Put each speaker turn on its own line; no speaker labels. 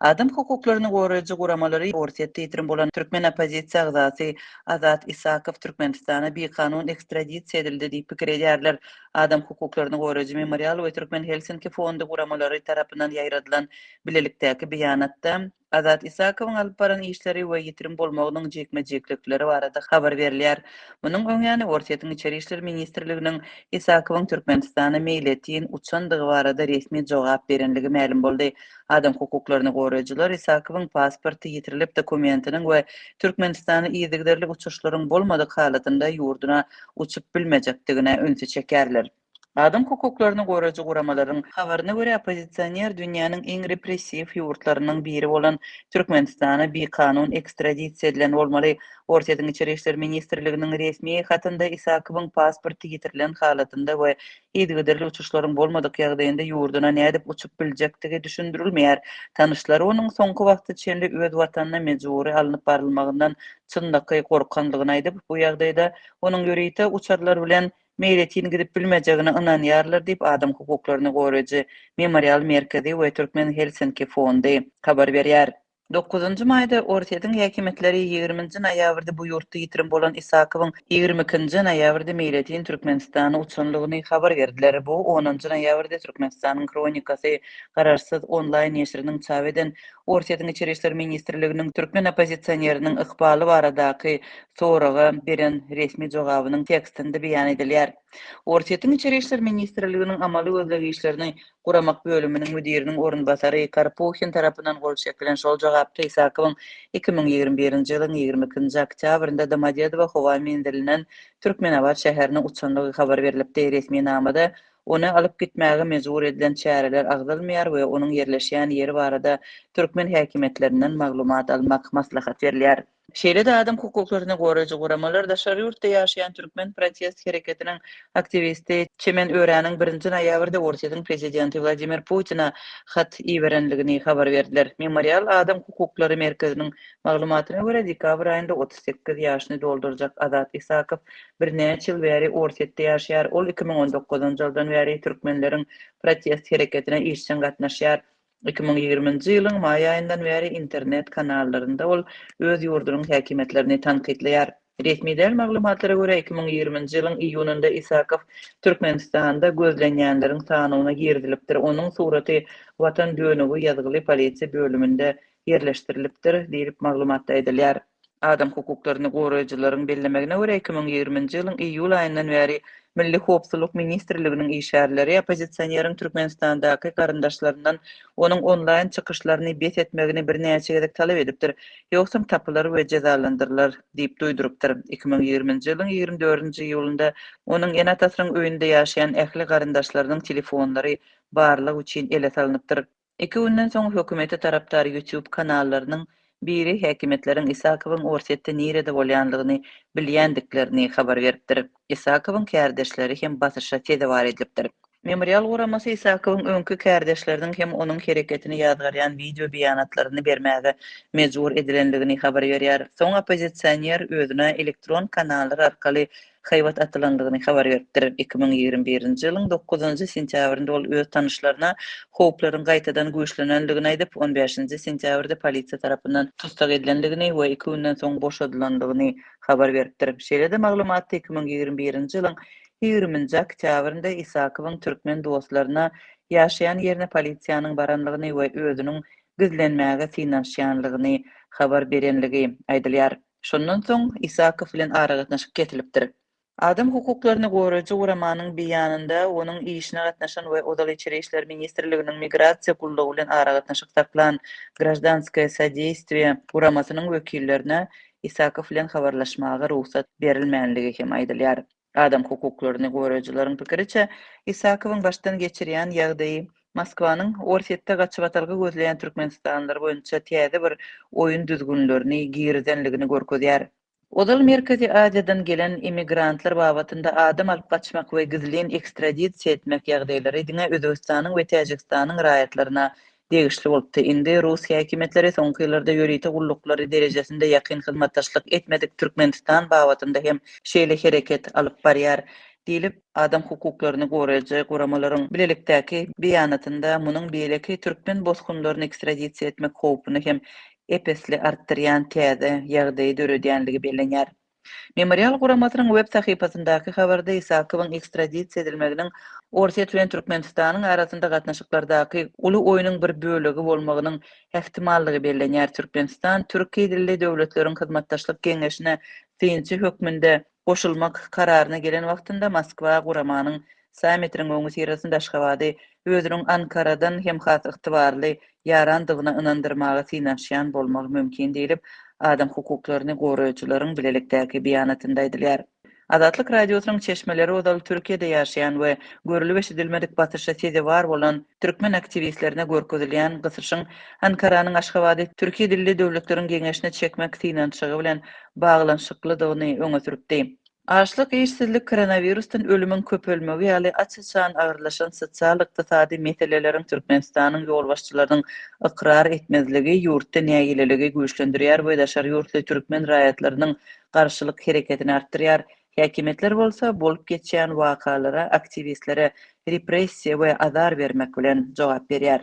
Adam hukuklaryny goraýjy guramalary Orsýetde ýitirim bolan türkmen oppozisiýa agzasy Azat Isakow Türkmenistana bikanun ekstradisiýa edildi diýip pikir edýärler. Adam hukuklaryny goraýjy Memorial we Türkmen Helsinki fondy guramalary tarapyndan ýaýradylan bilelikdäki beýanatda, Azat Isakowyň alyp baran işleri we ýitirim bolmagynyň jikme-jiklikleri barada habar berilýär. Munuň öňýany Orsýetiň Içeri işler ministrliginiň Isakowyň Türkmenistana meýletin uçandygy barada resmi jogap berenligi mälim boldy. Adam hukuklaryny goraýjylar Isakowyň pasporty ýitirilip, dokumentiniň we Türkmenistana yzygiderli uçuşlaryň bolmadyk halatynda ýurduna uçup bilmejekdigine ünsi çekýärler. Adam hukuklaryny goraýjy guramalaryň habaryna görä, oppozisioner dünýäniň iň repressiw ýurtlarynyň biri bolan Türkmenistana bikanun ekstradisiýa edilen bolmaly. Orsýetiň Içeri işler ministrliginiň resmi hatynda Isakowyň pasporty ýitirilen halatynda we yzygiderli uçuşlaryň bolmadyk ýagdaýynda ýurduna nädip uçup biljekdigi düşündirilmeýär. Tanyşlary onuň soňky wagta çenli öz watanyna mejbury alnyp barylmagyndan çynlakaý gorkanlygyny aýdyp, bu ýagdaýda onuň ýörite uçarlar bilen meýletin gidip bilmejegine ynanýarlar diýip, adam hukuklaryny goraýjy Memorial merkezi we Türkmen Helsinki fondy habar berýär. Dokuzynjy maýda Orsýetiň häkimiýetleri ýigriminji noýabrda bu ýurtda ýitirim bolan Isakowyň 22-nji noýabrda meýletin Türkmenistana uçanlygyny habar berdiler. Bu onunjy noýabrda Türkmenistanyň Hronikasy garaşsyz onlaýn neşiriniň çap eden Orsýetiň Içeri işler ministrliginiň türkmen oppozisioneriniň ykbaly baradaky soraga beren resmi jogabynyň tekstinde beýan edilýär. Orsýetiň Içeri işler ministrliginiň amaly gözleg işlerini guramak bölüminiň müdiriniň orunbasary Karpuhin tarapyndan gol çekilen şol jogapda Isakowyň 2021-nji ýylyň 22-nji oktýabrynda Domodedowo howa menzilinden Türkmenabat şäherine uçandygy habar berlipdi. Resminamada ony alyp gitmäge mejbur edilen çäreler agzalmaýar we onuň ýerleşýän ýeri barada türkmen häkimiýetlerinden maglumat almak maslahat berilýär. Şeýle-de adam hukuklaryny goraýjy guramalar daşary ýurtda ýaşaýan türkmen protest hereketiniň aktiwisti Çemen Öräniň birinji noýabrda Orsýetiň prezidenti Wladimir Putine hat iberenligini habar berdiler. Memorial adam hukuklary merkeziniň maglumatyna görä, dekabr aýynda 38 ýaşyny doldurjak Azat Isakow birnäçe ýyl bäri Orsýetde ýaşaýar. Ol 2019-njy ýyldan bäri türkmenleriň protest hereketine işjeň gatnaşýar. 2020-nji ýylyň maý aýyndan bäri internet kanallarynda ol öz ýurdunyň häkimiýetlerini tankytlaýar. Resmi däl maglumatlara görä, 2020-nji ýylyň iýunynda Isakow Türkmenistanda gözlenýänleriň sanawyna girizilipdir, onuň suraty Watan dönügi ýazgyly polisiýa bölüminde ýerleşdirilipdir diýlip, maglumatda aýdylýar. Adam hukuklaryny goraýjylaryň bellemegine görä, 2020-nji ýylyň iýul aýyndan bäri Milli howpsuzlyk ministrliginiň işgärleri oppozisioneriň Türkmenistandaky garyndaşlaryndan onuň onlaýn çykyşlaryny bes etmegini birnäçe gezek talap edipdir, ýogsam tapylar we jezalandyrylar diýip duýdurypdyr. 2020-nji ýylyň 24-nji iýulynda onuň ene-atasynyň öýünde ýaşaýan ähli garyndaşlarynyň telefonlary barlag üçin ele salnypdyr. Iki günden soň hökümete tarapdar YouTube kanallarynyň biri häkimiýetleriň Isakowyň Orsýetde nirede bolýanlygyny bilýändiklerini habar beripdir. Isakowyň kärdeşleri hem basyşa sezewar edilipdir. Memorial guramasy Isakowyň öňki kärdeşleriniň hem onuň hereketini ýazgarýan wideo beýanatlaryny bermäge mejbur edilenligini habar berýär. Soň oppozisioner özüne elektron kanallar arkaly haýbat atylandygyny habar beripdir. 2021-nji ýylyň dokuzynjy sentýabrynda ol öz tanyşlaryna howplaryň gaýtadan güýçlenendigini aýdyp, on bäşinji sentýabrda polisiýa tarapyndan tussag edilendigini we iki günden soň boşadylandygyny habar beripdir. Şeýle-de maglumatda 2021-nji ýylyň ýigriminji oktýabrynda Isakowyň türkmen dostlaryna ýaşaýan ýerine polisiýanyň baranlygyny we özüniň gizlenmäge synanyşýanlygyny habar berenligi aýdylýar. Şondan soň Isakow bilen aragatnaşyk kesilipdir. Adam hukuklaryny goraýjy guramanyň beýanynda onuň işine gatnaşan we ozal Içeri işler ministrliginiň Migrasiýa gullugy bilen aragatnaşyk saklan Graždanskoýe sodeýstwiýe guramasynyň wekillerine Isakow bilen habarlaşmaga rugsat berilmänligi hem aýdylýar. Adam hukuklaryny goraýjylaryň pikiriçe, Isakowyň başdan geçirýän ýagdaýy Moskwanyň Orsýetde gaçybatalga gözleýän türkmenistanlylar boýunça täze bir oýun düzgünlerini girizenligini görkezýär. Ozal Merkezi Aziýadan gelen immigrantlar babatynda adam alyp gaçmak we gizlin ekstradisiýa etmek ýagdaýlary diňe Özbegistanyň we Täjigistanyň raýatlaryna degişli bolupdy. Indi rus häkimiýetleri soňky ýyllarda ýörite gulluklary derejesinde ýakyn hyzmatdaşlyk etmedik Türkmenistan babatynda hem şeýle hereket alyp barýar. Diýlip, adam hukuklaryny goraýjy guramalaryň bilelikdäki beýanatynda munuň beýleki türkmen bosgunlaryny ekstradisiýa etmek howpuny hem ep-esli artdyrýan täze ýagdaýy döredýänligi bellenýär. Memorial guramasynyň web sahypasyndaky habarda Isakowyň ekstradisiýa edilmeginiň Orsýet bilen Türkmenistanyň arasynda gatnaşyklardaky uly oýnuň bir bölegi bolmagynyň ähtimallygy bellenýär. Türkmenistan Türki dilli döwletleriň hyzmatdaşlyk geňeşine synçy hökmünde goşulmak kararyna gelen wagtynda Moskwa guramanyň sammitiniň öňüsyrasynda Aşgabady özüniň Ankaradan hem has ygtybarly ýarandygyna ynandyrmaga synanyşýan bolmagy mümkin diýlip, adam hukuklaryny goraýjylaryň bilelikdäki beýanatynda aýdylýar. Azatlyk Radiosynyň çeşmeleri ozal Türkiýede ýaşaýan we görlüp-eşidilmedik basyşa sezewar bolan türkmen aktiwistlerine görkezilýän gysyşyň Ankaranyň Aşgabady türki dilli döwletleriň geňeşine çekmek synanyşygy bilen baglanyşyklydygyny öňe sürüpdi. Açlyk, işsizlik, koronawirusdan ölümiň köpelmegi ýaly aç-açan agyrlaşan sosial-ykdysady meseleleriň Türkmenistanyň ýolbaşçylarynyň ykrar etmezligi ýurtda nägileligi güýçlendirýär we daşary ýurtly türkmen raýatlarynyň garşylyk hereketini artdyrýar. Häkimiýetler bolsa bolup geçýän wakalara, aktiwistlere repressiýa we azar bermek bilen jogap berýär.